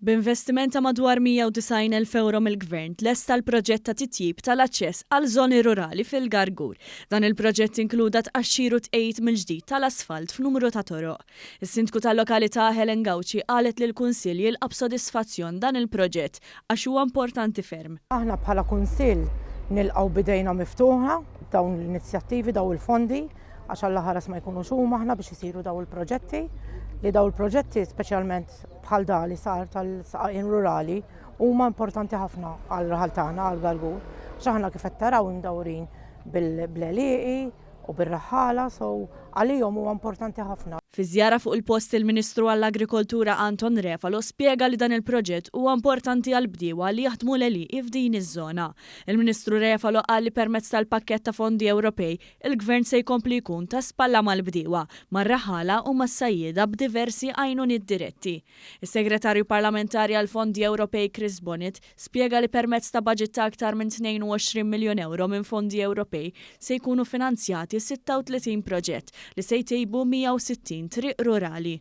B'investiment ta' madwar 190,000 ewro mill-Gvern tlesta l-proġett ta' titjib tal-aċċess għal żoni rurali fil-Gargur. Dan il-proġett inkluda tqaxxir u tqegħid mill-ġdid tal-asfalt f'numru ta' toroq. Is-Sindku tal-lokalità Helen Gauci qalet li l-Kunsill jilqa' b'sodisfazzjon dan il-proġett għax huwa importanti ferm. Aħna bħala Kunsill nilqgħu b'idejna miftuħa dawn l-inizjattivi, dawn il-fondi, għax Alla ħares ma jkunux huma aħna biex isiru dawn il-proġetti, li dawn il-proġetti speċjalment bħal da li sar tal-saqaqien rurali huma importanti ħafna għal raħal tagħna għal Gargur. Għax aħna kif qed taraw imdawrin bil-għelieqi u bir-raħħala, so għalihom huwa importanti ħafna. Fi żjara fuq il-post il-Ministru għall-Agrikoltura Anton Refalo spjega li dan il-proġett huwa importanti għall-bdiewa li jaħdmu l-għelieqi f'din iż-żona. Il-Ministru Refalo qal li permezz tal-pakkett ta' fondi Ewropej, il-Gvern se jkompli jkun ta' spalla mal-bdiewa, mar-raħħala u mas-sajjieda b'diversi għajnuniet diretti. Is-Segretarju Parlamentari għall-Fondi Ewropej Chris Bonett spjega li permezz ta' baġit ta' aktar minn 22 miljun ewro minn fondi Ewropej se jkunu finanzjati 36 proġett li se jtejbu 160 triq rurali.